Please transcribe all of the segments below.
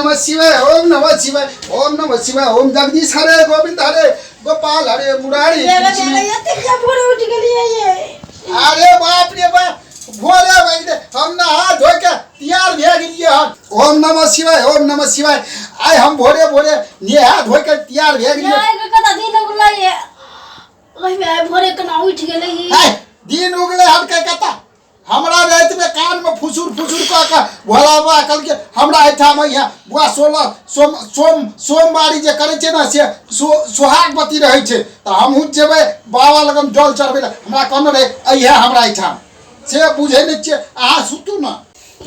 नमः शिवाय, ओम नमः शिवाय, ओम नमः शिवाय, ओम जगदीश हरे, गोविंद हरे, गोपाल हरे, मुरारी कृष्ण। भोरे उठि गेलियै ये। अरे बाप रे बाप, भोरे बजले हम नहा धो के तैयार भए गेलियै हन। ओम नमः शिवाय, ओम नमः शिवाय। आइ हम भोरे भोरे नहा धो के तैयार भए गेलियै। आइ कता दिन उगलै ये, ओहिमे आइ भोरे केना उठि गेलै ई? आइ दिन उगलै हन के कता हमरा रातिमे कानमे फुसुर फुसुर कऽ कऽ भोला बाबा कहलकै हमरा एहिठाम अइहे बुआ। 16 सोम सोम सोमवारी जे करै छै ने से सोहागवती रहै छै, तऽ हमहूँ जेबै बाबा लगन जल चढ़बै लए। हमरा कहने रहै अइहे हमरा एहिठाम, से बुझै नहि छियै। अहाँ सुतू ने।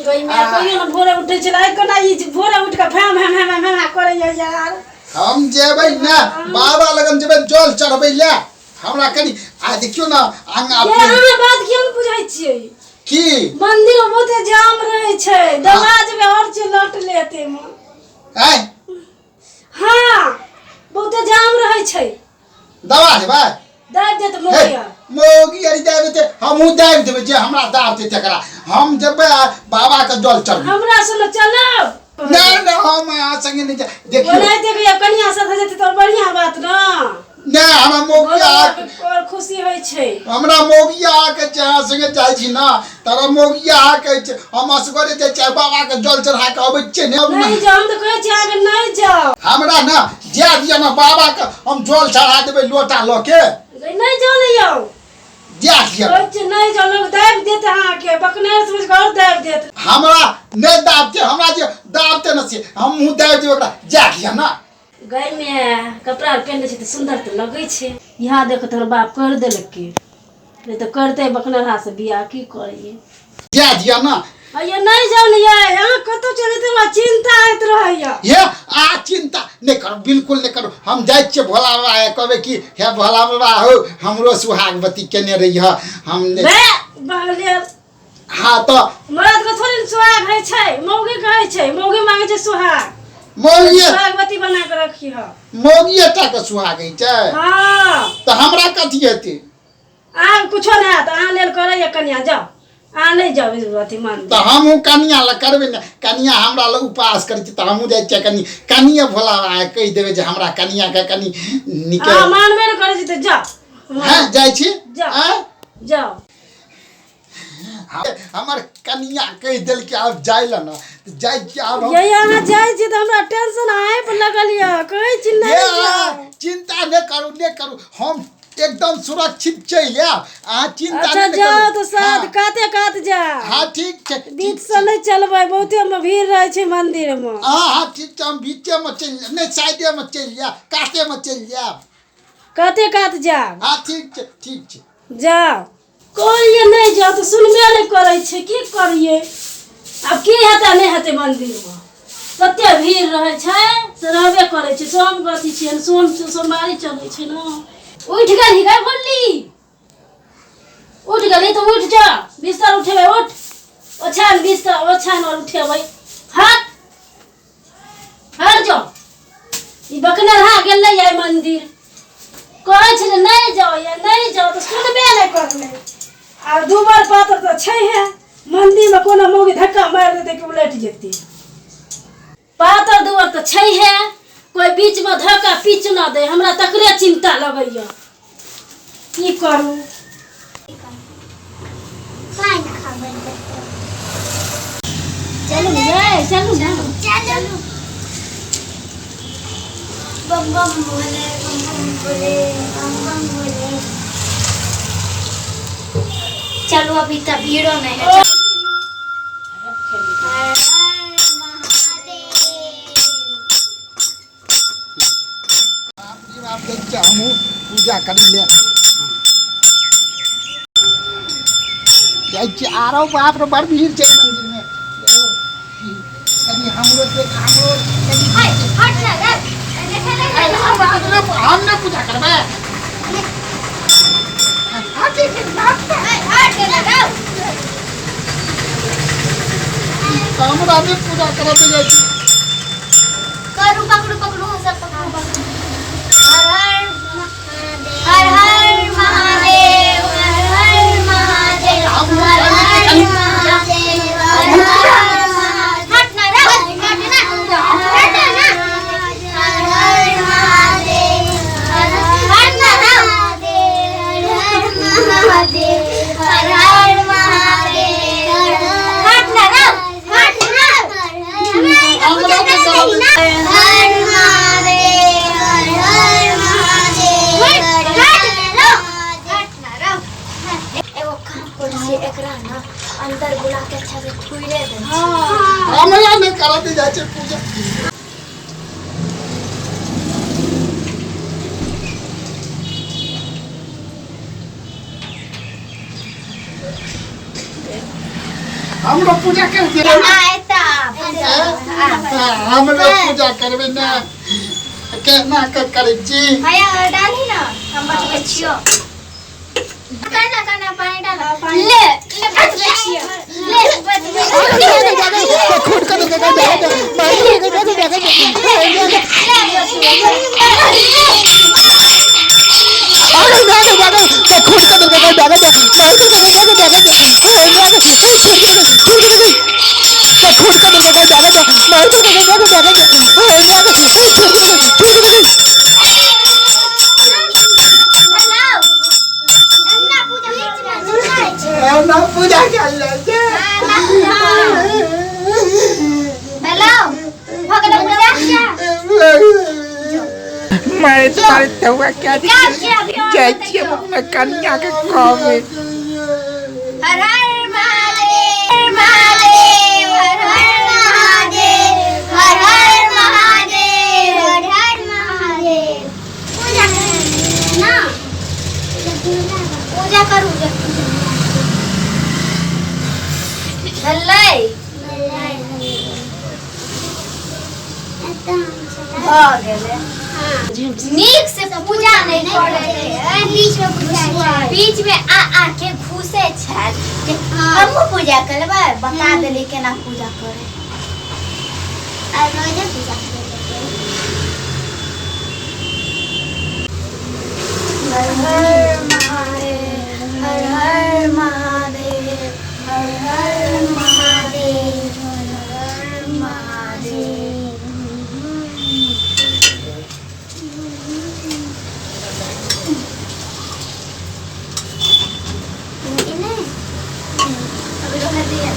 गई माय, कहियो ने भोरे उठै छलै, आइ केना ई भोरे उठि कऽ भैं भैं भैं भैं भैं करैया यार। हम जेबै ने बाबा लगन जेबै जल चढ़बै लए। हमरा कनि आ देखियौ ने अहाँ। ये अहाँ बात किया ने बुझै छियै? की? मंदिर में बहुते जाम रहै छै, दबा जेबै और जे लौट लेते मे। आँय? हाँ, बहुते जाम रहै छै। दबा जेबै? दाबि देत हे, मोगिया। मौगी अरे दाबि देतै, हमहूँ दाबि देबै। जे हमरा दाबतै तकरा हम जेबै आ बाबा के जल चढ़बै। हमरा संगे चलब। नहि नहि, हम अहाँ संगे नहि जाय। देखियौ, ओनाहिते कहियो कनिया साथ जेतै तऽ बढ़िया बात ने। नहि, हमरा मौगिया और खुशी होइ छै। हमरा मौगिया के छै, अहाँ संगे जाइ छी ने तोरा मौगिया के छै। हम असगरे जाइ छियै, बाबा के जल चढ़ा के अबै छियै ने। नहीं जाओ, हम तऽ कहै छी अहाँके नहीं जाओ। हमरा ने जाय दिअ ने, बाबा के हम जल चढ़ा देबै लोटा लऽ के। नहीं जाओ ने यौ। जाय दिअ। कहै छी नहीं जाओ, लोग दाबि देत अहाँके, बकनेर समझ के और दाबि देत। हमरा नहि दाबते, हमरा जे दाबते ने से हमहूँ दाबि देबै ओकरा। जाय दिअ ने। गाय में कपड़ा आर पहिनले छै तऽ सुन्दर तऽ लगै छै। यहाँ देखो तोहर बाप कर देलकै, नहि तऽ करतै बकनरहा से बियाह, की करियै? जाय दिअ ने। अइयो नहीं जाओ ने ये, अहाँ कतौ चलि जेतै हमरा चिंता होइत रहैया। हे, आ चिंता नहि करू, बिल्कुल नहि करू। हम जाइ छियै भोला बाबा के कहबै कि हे भोला बाबा हो, हमरो सुहागवती केने रहिह। हम नहि बे बहले। हाँ तऽ मरद के थोड़ी ने सुहाग होइ छै, मौगी के होइ छै, मौगी मांगे छै सुहाग। मौगिए सुहागवती बना के रखी ह। मौगिए टा के सुहाग होइ छै? हाँ। तऽ हमरा कथी हेतै? अहाँ कुछो नहि हैत, अहाँ लेल करैया कनिया। जाउ, अहाँ नहि जाउ इस अथी मान। तऽ हमहूँ कनिया लए करबै ने, कनिया हमरा लए उपवास करै छै तऽ हमहूँ जाइ छियै कनि कनिए भोला बाबा के कहि देबै जे हमरा कनियाके कनि नीके। अहाँ मानबे नहि करै छी तऽ जाउ। हँ, जाइ छी। जाउ। आँय? जाउ। हमर कनिया कहि देलकै आब जाय लए ने तऽ जाइ छियै आब हम। ये अहाँ जाइ छी तऽ हमरा टेंशन आबि लगल यऽ, कहै छी नहि ये जाउ। चिंता नहि करू, नहि करू, हम एकदम सुरक्षित चलि आयब, अहाँ चिंता अच्छा नहि जाउ करू। तऽ साथ हाँ, काते कात जाउ। हाँ ठीक छै, बीच से नहि चलबै, बहुते मे भीड़ रहै छै मंदिर मे। हाँ हाँ ठीक छै, हम बीचेमे चलि जायब, नहि साइडेमे चलि जायब, कातेमे चलि जायब। काते कात जाउ। हाँ ठीक छै, ठीक छै। जाउ। कहलियै नहि जाउ तऽ सुनबे नहि करै छै, की करियै आब? की हेतै नहि हेतै, मन्दिरमे तते भीड़ रहै छै से रहबे करै छै। सोम अथी छियै ने, सोम सोमवारी चलै छै ने। उठि गेलही गै बोलली? उठि गेलही तऽ उठि जा, बिस्तर उठेबै, उठ, ओछान बिस्तर ओछान आओर उठेबै। हट हट जाओ। ई बकनरहा गेलै आइ मंदिर, कहै छलै नहि जाओ या नहि जाओ तऽ सुनबे नहि करलै। आ दूबर पातर तऽ छैहे, मंदिरमे कोनो मौगी धक्का मारि देतै कि उलटि जेतै। पातर दूबर तऽ छैहे, कोइ बीचमे धक्का पीच न दै, हमरा तकरे चिन्ता लगैया, की करू? चलू यै, चलू ने। चलू। बम बम भोले, बम बम भोले, बम बम भोले। चलो, अभी तक भीड़ो नहीं है। हर हर महादेव। बाप रे बाप, जाइ छियै हमहूँ पूजा करी ले जाइ छियै। आरो बाप रे, बड़ भीड़ छै मंदिरमे। कनि हमरो देख, हमरो कनि। हाय, हट ना रे। देखे नहीं। हम नहि पूजा करबै। हाँ, ठीक छै, बाप रे। हाय, हट ना रे। हमरा नहि पूजा करऽ दे जाइ छी। करू, पकड़ू पकड़ू, सब पकड़ू पकड़ू। हर हर महादेव, हर हर महादेव, हर हर महादेव, हर हर महादेव, हर हर महादेव। हट ना रे, हट ना। बुला के अच्छा से खुइरे दे। हमरा नहि करऽ दे जाइ छै पूजा। हमरो पूजा कर दे। हमरो पूजा करबै ने, केना के करै छी? भैया डाली ना, हम बचबै छियो। काना काना पानी डाल, ले ले, बचबै छियो, ले बचबै। ना पूजा कर ले। हेलो, भऽ गेलै पूजा? मारे मारे तौआ क्या जाइ छियै हम अपना कनिया के कहबै। हर हर महादेव महादेव, हर हर महादेव, हर हर महादेव, हर हर महादेव। पूजा करू ना, पूजा करू। भेलै, भऽ गेलै। नीक से पूजा नहि करै, बीच में आ आ के घुसे छथि। हमहूँ पूजा करबै, बता देली केना पूजा करे। रोजे पूजा। हर हर महादेव, हर हर महादेव, हर हर महादेव, हर हर महादेव। अभी रह दिया।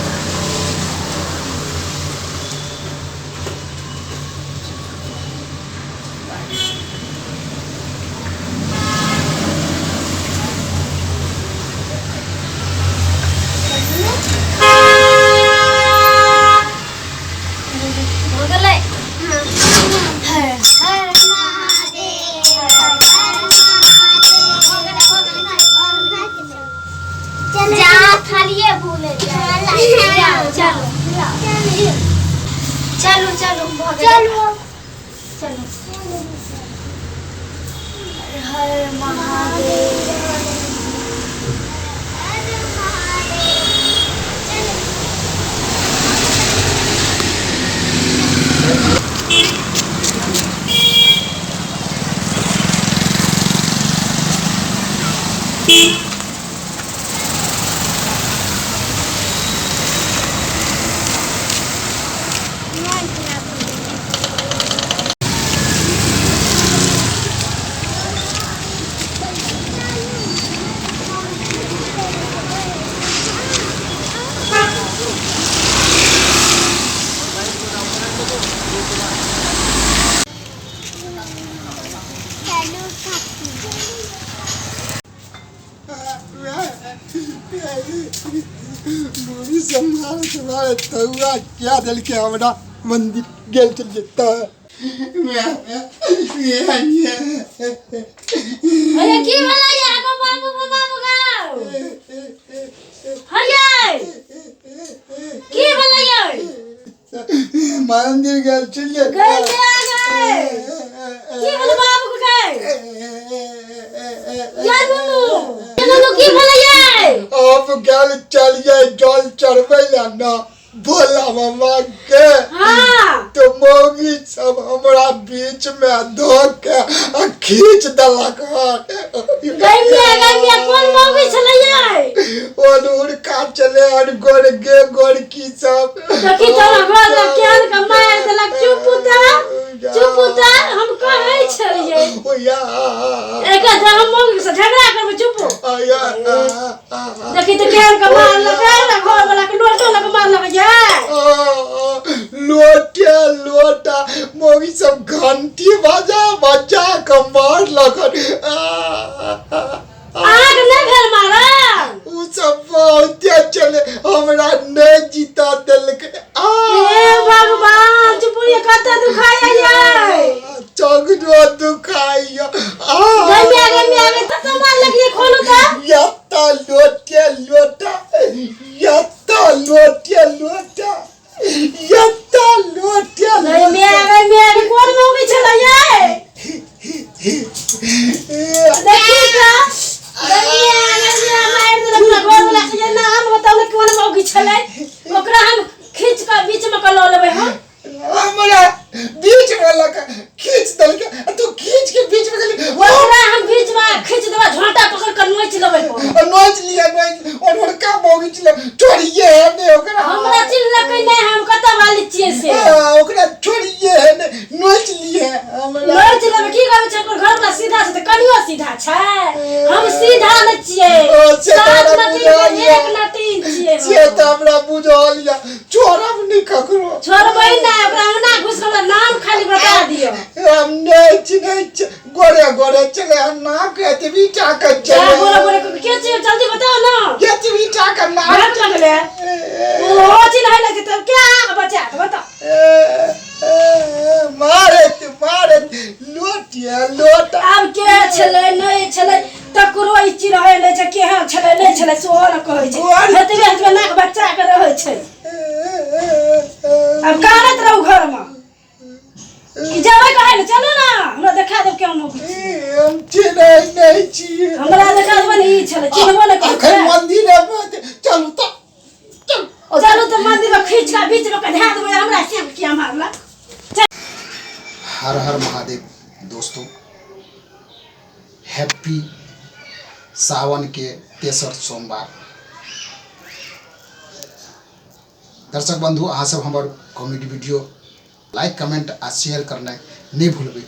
हो गेलै। हर हर महादेव, हर हर महादेव। जा थालिए भूले जाओ। चलो चलो चलो, भऽ गेलै। चलो चलो। हर हर महादेव, हर महादेव। चलो। बूढ़ी संभाल संभाल तौआ क्या देलकै। हमरा मंदिर गेल छलियै तऽ अरे की भेलै आगो बाबू बाबू गाओ? हयै, की भेलै? मंदिर गेल छलियै। गए गए, की भेलै बाबू के? गए यार नुनू, नुनू, की भेलै? हम गेल चलियै जल चढ़बै लए ने भोला बाबा के। हाँ। तो मौगी सब हमरा बीच में धो के आ खींच देलक हन। गैमिया गैमिया, कोन मौगी छलै? उड़का चले और गोरगे गोरकी सब। देखी तोरा घर के केहन के मारि देलक। चुप उतर, चुप उतर, हम कहै छलियै। ओया। एकर जब हम मौगी से झगड़ा करबै, चुप। आया। देखी तऽ केहन के मारलक ने, घर वाला के लोटो लग मारलक ये। लोटे लोटा मौगी सब घंटी बजा बजा के मारलक। अहाँके नहि भेल मारल? उ सब बहुते चले, हमरा नहि ये कतऽ दुखाइया ये? चौकरो दुखाइया। गम्या गम्या गे कतऽ मारलक ये, खोलू तऽ। यत्ता लोटे लोटा, यत्ता लोटे लोटा, यत्ता लोटे। गम्या गम्या गे, कोन मौगी छलै ये? देखी तऽ, गम्या गम्या, मारि देलक हमरा घरवला के। ये नाम बताउ ने, कोन मौगी छलै? ओकरा हम खींच कऽ बीच मे कऽ लऽ लेबै हम। हमरा बीच में लग खींच देलकै, आ तू खींच के बीच में गेली। ओकरा हम बीच मे खींच देबै, झोंटा पकड़ कऽ नोचि लेबै। नोच लिया, नोच। और ओड़का मौगी छलै, छोड़िए है ने ओकरा। हमरा चिन्हलकै नहि, हम कतऽ वाली छियै से। ओकरा छोड़िए है ने, नोच लिए हमरा। नोचि लेबै। की कहबै छै, ओकर घरवला सीधा छै तऽ कनियो सीधा छै? हम सीधा नहि छियै। ओ, से तऽ सात हमरा न तीन बुझल मे यऽ। एक न तीन छियै। से तऽ हमरा बुझल यऽ, छोड़ब नहि ककरो। छोड़बै नहि ओकरा, अंगना घुसि कऽ हमरा नाम खाली बता दियौ। हम नहि चिन्है छियै, गोरे गोरे छलै, हम नाक एतबी टा के जा छलै। गोरे गोरे के छियै? जल्दी बताउ ने। एतबी टा के नाक। घाट लगलै, ओहो चिन्है लगै तब के अहाँके बचा कऽ बताउ। मारत मारत लोटिया लोटा। आब के छलै नहि छलै तकरो ई चिन्है नहि छै। केहन छलै नहि छलै सेहो ने कहै छै। हेतबे हेतबे नाक बच्चा के रहै छै। आब कानैत रहू घरमे कि जेबै कहै ने? चलू ने, हमरा देखा देब केहन मौगी छी। हम चिन्है नहि छियै। हमरा देखा देबै ने, ई छलै, चिन्हबो नहि करै अखन छै। मंदिर मे चलू तऽ, चलू। चलू तऽ मंदिर मे खींच कऽ बीच मे कऽ धए देबै। हमरा से किया मारलक? हर हर महादेव दोस्तों, हैप्पी सावन के तेसर सोमवार। दर्शक बंधु, अहाँ सब हमर कॉमेडी वीडियो लाइक, कमेंट आ शेयर करनाइ नहि भूलबै।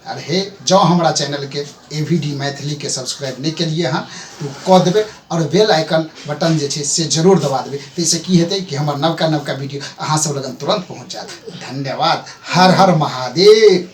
आर हे, जँ हमरा चैनलके ए वी डी मैथिलीके सब्सक्राइब नहि केलियै हँ तऽ ओ कऽ देबै आओर बेल आइकन बटन जे छै से जरूर दबा देबै। ताहिसँ की हेतै कि हमर नवका नवका वीडियो अहाँ सब लगन तुरन्त पहुँच जायत। धन्यवाद। हर हर महादेव।